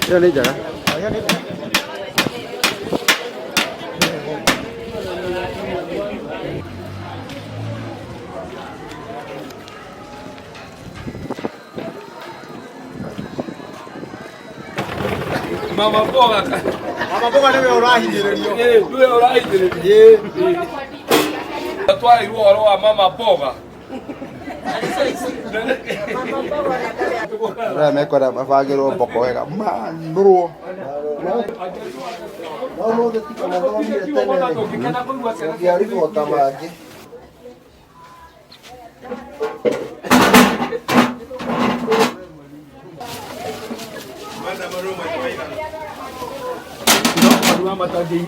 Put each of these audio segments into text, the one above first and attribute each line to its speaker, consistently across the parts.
Speaker 1: Ĩyo nĩ njega.
Speaker 2: Mama mboga.
Speaker 3: Mama mboga nĩwe ũrahinyĩrĩrio.
Speaker 2: Eh, nĩwe ũrahinyĩrĩrio. Twarirwo ũhoro wa mama mboga.
Speaker 1: Arĩa mekwenda mabangĩrwo mboko wega manũrwo.
Speaker 4: No mũthĩ tiga mathomire tene rĩ, ũngĩaribota mangĩ.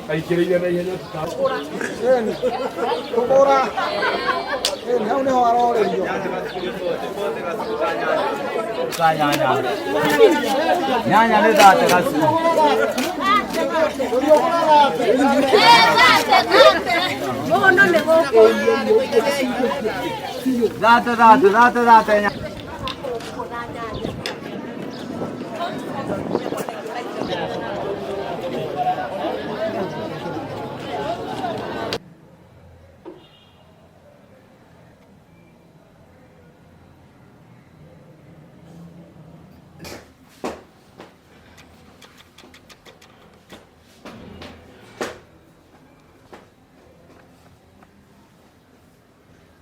Speaker 2: Aingĩrĩire na ihenya.
Speaker 3: Kũgũra. Ĩni hau nĩho arorĩrio.
Speaker 5: Nyanya nĩ thate gacu. Thate thate thate thate nyanya.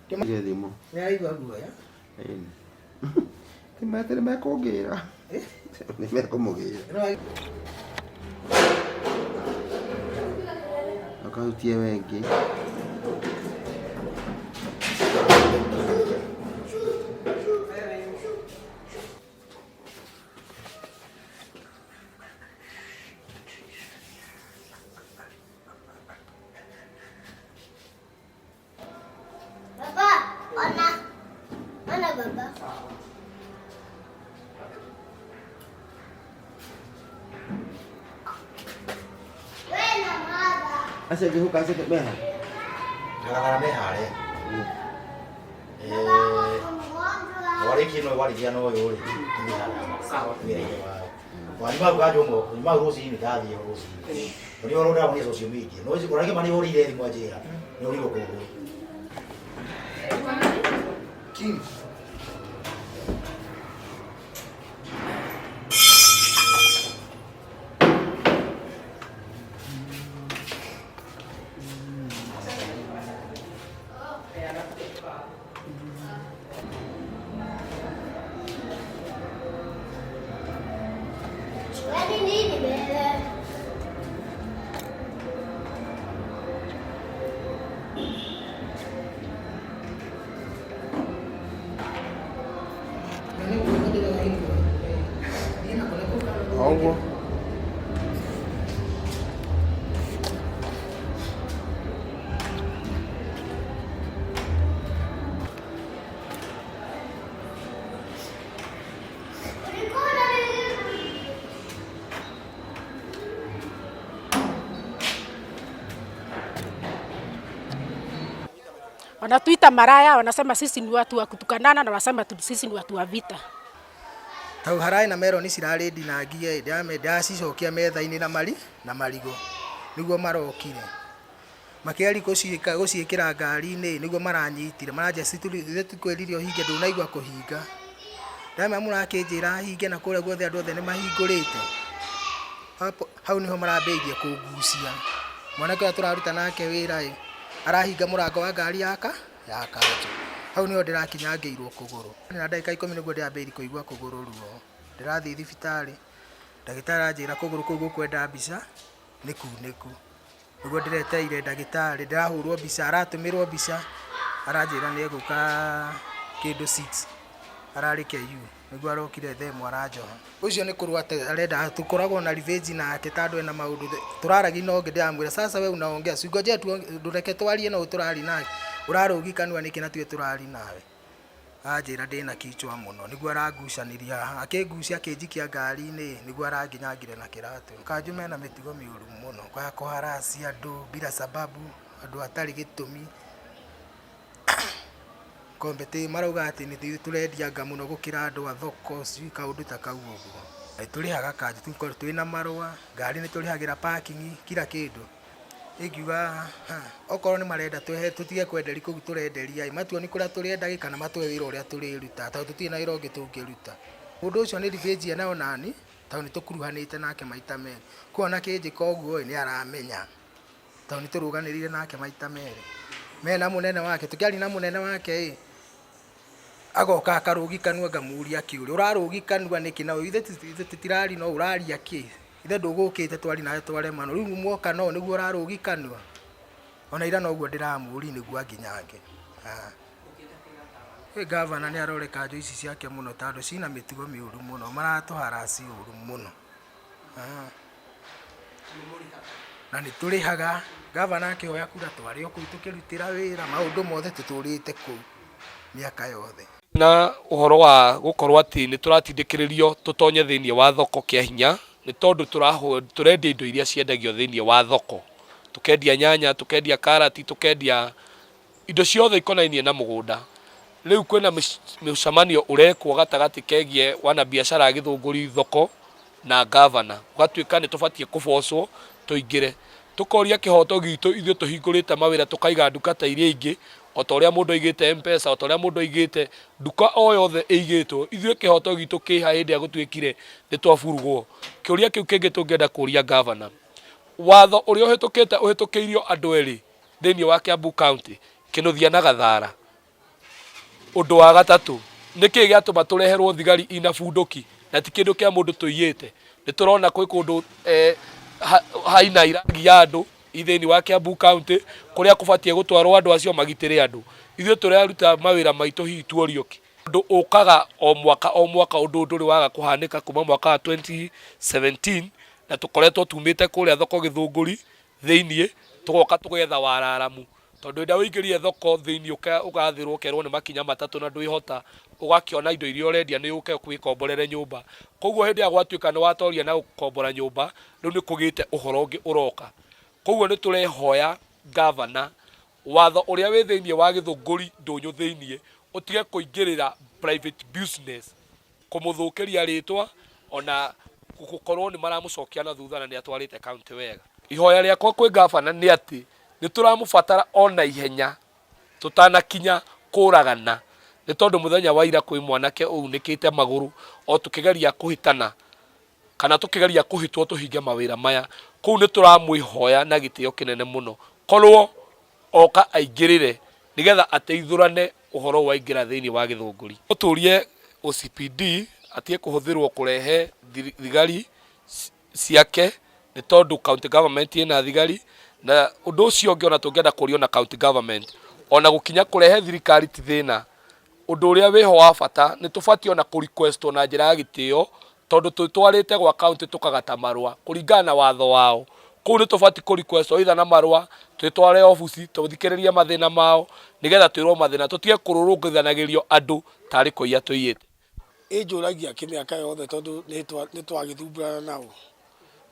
Speaker 1: Tige thimũ.
Speaker 4: Nĩ araigua guoya.
Speaker 1: Ĩni. Nĩ mekũngĩra. Nĩ mekũmũgĩra. Ũkahutie we ĩngĩ.
Speaker 6: Baba, ona. Ona baba. Wena mother.
Speaker 1: Acio angĩ huka acio angĩ meha.
Speaker 7: Ngaragara me harĩa.
Speaker 6: Baba wako mgonjwa.
Speaker 7: Warĩkia no warĩkia na ũyũ rĩ, tũthiĩ harĩa wĩra-inĩ wao. Wanyuma hau kanjũ moko, nyuma hau rũcinĩ ndathiĩ ho rũcinĩ. Tondũ nĩ ũrona social media. No ũragĩma nĩ ũrire thimũ anjĩra, nĩ ũrirwo kũgũrũ.
Speaker 6: Wewe nini bebe?
Speaker 1: Ũguo.
Speaker 6: Ulikuwa nini?
Speaker 8: Wanatuita maraya, wanasema sisi ni watu wa kutukanana na wanasema sisi ni watu wa vita.
Speaker 4: Hau hararĩ na meroni cirarĩ ndinangie ndacicokia metha-inĩ na mari na marigũ nĩguo marokire makĩgeria gũciĩkĩra ngari-inĩ nĩguo maranyitire maranjia ithuĩ tũkwĩrire ũhinge ndũnaigua kũhinga ndamera mũrakĩnjĩra hinge na kũrĩa guothe andũ othe nĩ mahingũrĩte. Hapo hau niho marambĩrĩirie kũngucia mwanake ũrĩa tũraruta nake wĩra ĩ arahinga mũrango wa ngari yaka ya kanjũ hau niho ndĩrakinyangĩirwo kũgũrũ na ndagĩka 10 nĩguo ndĩrambĩrĩirie kũigua kũgũrũ ruo ndĩrathiĩ thibitarĩ ndagĩtarĩ aranjĩra kũgũrũ kũu gũkwenda mbica nĩ kunĩku nĩguo ndĩretereire ndagĩtarĩ ndĩrahũrwo mbica aratũmĩrwo mbica aranjĩra nĩ egũka kĩndũ 6 ararĩ KU nĩguo arokire thaa ĩmwe aranjoha ũcio nĩ kũrũa arenda tũkoragwo na revenge nake tondũ ena maũndũ tũraragia na ũngĩ ndĩramwĩra sasa we unaongea si ngojea tu ndũreke twarie na ũyũ tũraria nake ũrarũgi kanua nĩkĩ na tuge tũraria nawe anjĩra ndĩna kichwa mũno nĩguo arangucanirie haha akĩngucia akĩnjikia ngari-inĩ nĩguo aranginyangire na kĩratũ. Kanjũ mena mĩtugo mĩũru mũno ya kũharaci andũ bila sababu andũ hatarĩ gĩtũmi kombe marauga atĩ nĩ tũrendia nga mũno gũkĩra andũ a thoko sijui kaũndũ ta kau ũguo. Tũrĩhaga kanjũ tũkorwo twĩna marũa, ngari nĩ tũrĩhagĩra parking, kila kĩndũ. Ingiuga okorwo nĩ marenda twehe tũtige kwenderia kũu tũrenderia ĩ, matuonie kũrĩa tũrĩendagia kana matũhe wĩra ũrĩa tũrĩrutaga tondũ tũtirĩ na wĩra ũngĩ tũngĩruta. Mũndũ ũcio nĩ ndibĩnjia nayo nani tondũ nĩ tũkuruhanĩte nake maita merĩ. Koguo ona akĩnjĩka ũguo ĩ, nĩ aramenya tondũ nĩ tũrũganĩrĩire nake maita merĩ. Mena mũnene wake, tũkĩaria na mũnene wake ĩ, agoka akarũgi kanua ngamũria kĩũria, ũrarũgi kanua nĩkĩ na ithuĩ tũtirari no ũraria kĩ? Ithe ndũgũkĩte twari nawe twaremano, rĩu mwoka no nĩguo ũrarũgi kanua? Ona ira noguo ndĩramũria nĩguo anginyange. Gavana nĩ arore kanjũ ici ciake mũno tondũ cina mĩtugo mĩũru mũno, maratũharaci ũru mũno. Na nĩ tũrĩhaga, gavana akĩhoya kura twarĩ o kũu tũkĩrutĩra wĩra, maũndũ mothe tũtũrĩte kũu mĩaka yothe.
Speaker 2: Na ũhoro wa gũkorwo atĩ nĩ tũratindĩkĩrĩrio tũtonye thĩinĩ wa thoko kĩa hinya nĩ tondũ tũrendia indo iria ciendagio thĩinĩ wa thoko. Tũkendia nyanya, tũkendia karati, tũkendia indo ciothe ikonainie na mũgũnda. Rĩu kwĩna mũcemanio ũrekwo gatagatĩ kegiĩ wanabiacara a Gĩthũngũri thoko na ngavana. Gũgatuĩka nĩ tũbatiĩ kũbocwo tũingĩre. Tũkoria kĩhoto gitũ ithuĩ tũhingũrĩte mawĩra tũkaiga nduka ta iria ingĩ, o ta ũrĩa mũndũ aigĩte M-Pesa, o ta ũrĩa mũndũ aigĩte nduka o yothe ĩigĩtwo. Ithuĩ kĩhoto gitũ kĩha hĩndĩ ĩrĩa gũtuĩkire nĩ twaburugwo? Kĩũria kĩu kĩngĩ tũngĩenda kũria ngavana, watho ũrĩa ũhĩtũkĩte ũhĩtũkĩirio andũ erĩ thĩinĩ wa Kiambu County, Kĩnuthia na Gathara. Ũndũ wa gatatũ, nĩ kĩĩ gĩatũma tũreherwo thigari ina bunduki na ti kĩndũ kĩa mũndũ tũiyĩte? Nĩ tũrona kwĩ kũndũ eh, haina irangi ya andũ thĩinĩ wa Kiambu County kũrĩa kũbatiĩ gũtwarwo andũ acio magitĩre andũ. Ithuĩ tũraruta mawĩra maitũ hihi tuorio kĩ? Ũndũ ũkaga o mwaka o mwaka ũndũ ndũrĩ waga kũhanĩka kuma mwaka wa 2017 na tũkoretwo tumĩte kũrĩa thoko Gĩthũngũri thĩinĩ tũgoka tũgetha wararamu tondũ hĩndĩ ĩrĩa ũingĩrire thoko thĩinĩ ũgathĩrwo ũkerwo nĩ makinya matatũ na ndwĩhota ũgakĩona indo iria ũrendia nĩ ũke wĩkomborere nyũmba. Koguo hĩndĩ ĩrĩa gwatuĩka nĩ watoria na gũkombora nyũmba rĩu nĩ kũgĩte ũhoro ũngĩ ũroka. Koguo nĩ tũrehoya ngavana watho ũrĩa wĩ thĩinĩ wa Gĩthũngũri ndũnyũ thĩinĩ ũtige kũingĩrĩra private business kũmũthũkĩria rĩtwa ona gũkorwo nĩ maramũcokia na thutha na nĩ atwarĩte county wega. Ihoya rĩakwa kwĩ ngavana nĩ atĩ nĩ tũramũbatara o na ihenya tũtanakinya kũragana nĩ tondũ mũthenya wa ira kwĩ mwanake ũunĩkĩte magũrũ o tũkĩgeria kũhĩtana kana tũkĩgeria kũhĩtwo tũhinge mawĩra maya. Kũu nĩ tũramwĩhoya na gĩtĩo kĩnene mũno korwo oka aingĩrĩre nĩgetha ateithũrane ũhoro waingĩra thĩinĩ wa Gĩthũngũri. No tũrie OCPD atige kũhũthĩrwo kũrehe thigari ciake nĩ tondũ county government ĩna thigari na ũndũ ũcio ũngĩ ona tũngĩenda kũria ona county government ona gũkinya kũrehe thirikari ti thĩna. Ũndũ ũrĩa wĩho wa bata nĩ tũbatiĩ ona kũ request wo na njĩra ya gĩtĩo tondũ twĩtwarĩte gwa county tũkagata marũa kũringana na watho wao. Kũu nĩ tũbatiĩ kũ request either na marũa twĩtware obici tũthikĩrĩrie mathĩna mao nĩgetha twĩrwo mathĩna tũtige kũrũrũngithanagĩrio andũ tarĩ kũiya tũiyĩte.
Speaker 9: Ĩnjũragia kĩ mĩaka yothe tondũ nĩ twagĩthumbũrana nao.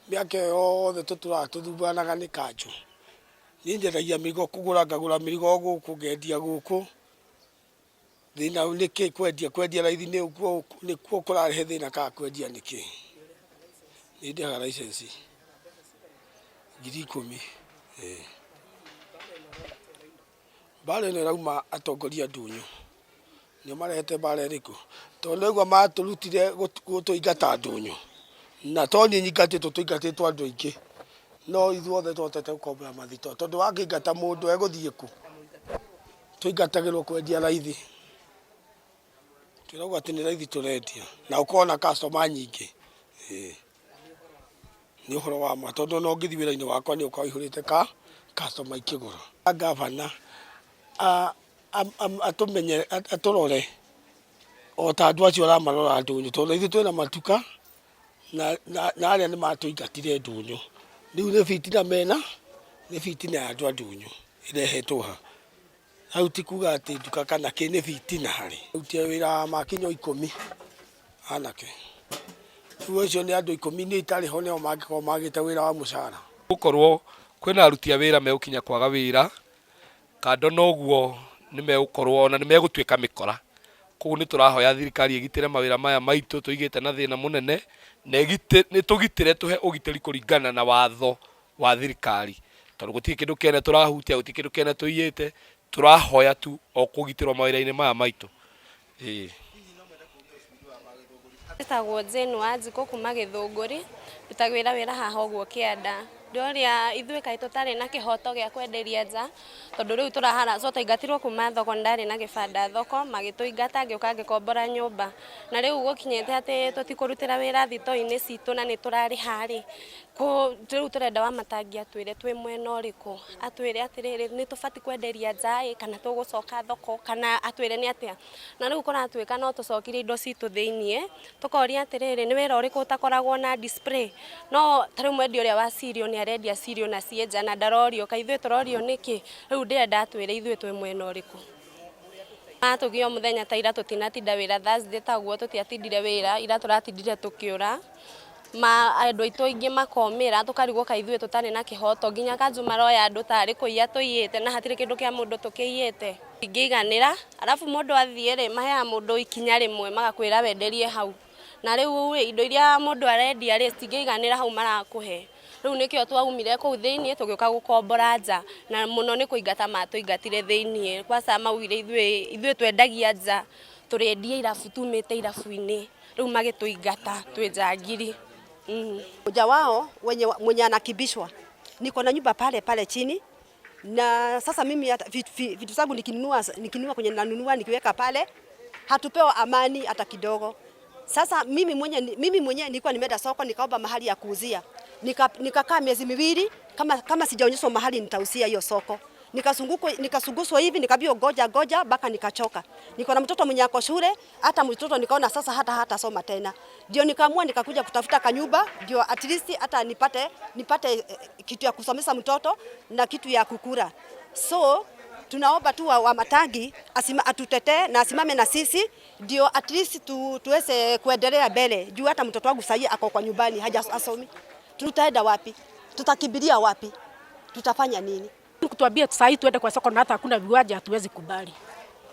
Speaker 9: Mĩaka ĩyo yothe tũtũraga tũthumbũranaga nĩ kanjũ. Niĩ nyendagia mĩrigo kũgũra ngagũra mĩrigo gũkũ ngendia gũkũ. Thĩna nĩ kĩ kwendia kwendia raithi nĩkuo kũrarehe thĩna kana kwendia nĩkĩ? Nĩ ndĩhaga license 10,000 ĩĩ. Mbara ĩno ĩrauma atongoria a ndũnyũ nĩo marehete mbara ĩrĩkũ? Tondũ nĩwaigua matũrutire gũtũingata ndũnyũ na to niĩ nyingatĩtwo tũingatĩtwo andũ aingĩ no ithuothe tũhotete gũkombora mathitoo tondũ wakĩingata mũndũ egũthiĩ kũ? Tũingatagĩrwo kwendia raithi, twĩragwo atĩ nĩ raithi tũrendia na ũkorwo na customer nyingĩ, ĩĩ. Nĩ ũhoro wa ma tondũ ona ũngĩthiĩ wĩra-inĩ wakwa nĩ ũgũkora ũihũrĩte customer ikĩgũra. Ngavana atũrore o ta andũ acio aramarora ndũnyũ tondũ ithuĩ twĩna matuka na arĩa nĩ matũingatire ndũnyũ. Rĩu nĩ bitina mena, nĩ bitina ya andũ a ndũnyũ ĩrehetwo haha. Hau ti kuga atĩ nduka kana kĩ nĩ bitina harĩ. Ndutire wĩra wa makinya ikũmi anake. Rĩu acio nĩ andũ ikũmi niĩ itarĩ ho nĩo mangĩkorwo magĩte wĩra wa mũcara.
Speaker 2: Gũkorwo kwĩna aruti a wĩra megũkinya kwaga wĩra, kando na ũguo nĩ megũkorwo ona nĩ megũtuĩka mĩkora. Koguo nĩ tũrahoya thirikari ĩgitĩre mawĩra maya maitũ tũigĩte na thĩna mũnene, Na nĩ tũgitĩre, tũhe ũgitĩri kũringana na watho wa thirikari, tondũ gũtirĩ kĩndũ kĩene tũrahutia, gũtirĩ kĩndũ kĩene tũiyĩte. Tũrahoya tu o kũgitĩrwo mawĩra-inĩ maya maitũ, ĩĩ.
Speaker 10: Njĩtagwo Jane Wanjikũ kuma Gĩthũngũri, ndutagĩra wĩra haha ũguo kĩanda. Ndĩroria ithuĩ kaĩ tũtarĩ na kĩhoto gĩa kwenderia nja, tondũ rĩu tũraharacwo, twaingatirwo kuma thoko, nĩ ndarĩ na gĩbanda thoko, magĩtũingata, ngĩũka ngĩkombora nyũmba. Na rĩu gũkinyĩte atĩ tũtikũrutĩra wĩra thitoo-inĩ citũ na nĩ tũrarĩha rĩ, rĩu tũrenda Wamatangi atwĩre twĩ mwena ũrĩkũ, atwĩre atĩrĩrĩ, nĩ tũbatiĩ kwenderia nja ĩ, kana tũgũcoka thoko, kana atwĩre nĩ atĩa. Na rĩu kũratuĩka no tũcokirie indo citũ thĩiniĩ, tũkoria atĩrĩrĩ, nĩ wĩra ũrĩkũ ũtakoragwo na display? No ta rĩu mwendia ũrĩa wa cereal nĩ arendia cereal na ciĩ nja na ndarorio, kaĩ ithuĩ tũrorio nĩkĩ? Rĩu ndĩrenda atwĩre ithuĩ twĩ mwena ũrĩkũ. Matũgia o mũthenya ta ira tũtinatinda wĩra, Thursday taguo tũtiatindire wĩra, ira tũratindire tũkĩũra. Ma andũ aitũ aingĩ makomĩra, tũkarigwo kaĩ ithuĩ tũtarĩ na kĩhoto, nginya kanjũ maroya andũ tarĩ kũiya tũiyĩte na hatirĩ kĩndũ kĩa mũndũ tũkĩiyĩte. Ingĩiganĩra, arabu mũndũ athiĩ rĩ, maheaga mũndũ ikinya rĩmwe magakwĩra wenderie hau. Na rĩu rĩ, indo iria mũndũ arendia rĩ, citingĩiganĩra hau marakũhe. Rĩu nĩkĩo twaumire kũu thĩiniĩ tũgĩũka gũkombora nja, na mũno nĩ kũingata matũingatire thĩiniĩ. Kwanza maugire ithuĩ twendagia nja, tũrendia irabu, tumĩte irabu-inĩ, rĩu magĩtũingata twĩ njangiri.
Speaker 11: Mmoja wao wenye mwenye anakimbishwa, niko na nyumba pale pale chini, na sasa mimi hata vitu zangu nikinunua kwenye nanunua nikiweka pale, hatupewa amani hata kidogo. Sasa mimi mwenye nilikuwa nimeenda soko, nikaomba mahali ya kuuzia, nikakaa miezi 2 kama sijaonyeshwa mahali nitauzia hiyo soko. Nikasunguswa hivi, nikaambiwa goja goja mpaka nikachoka. Niko na mtoto mwenye ako shule, hata mtoto nikaona sasa hata soma tena. Ndio nikaamua nikakuja kutafuta kanyumba ndio at least hata nipate kitu ya kusomesha mtoto na kitu ya kukula. So tunaomba tu Wamatangi atutetee na asimame na sisi ndio at least tuweze kuendelea mbele. Juu hata mtoto wangu sasa ako kwa nyumbani haja asomi. Tutaenda wapi? Tutakimbilia wapi? Tutafanya nini?
Speaker 8: Kutuambia sasa hii tuende kwa soko na hata hakuna viwanja, hatuwezi kubali.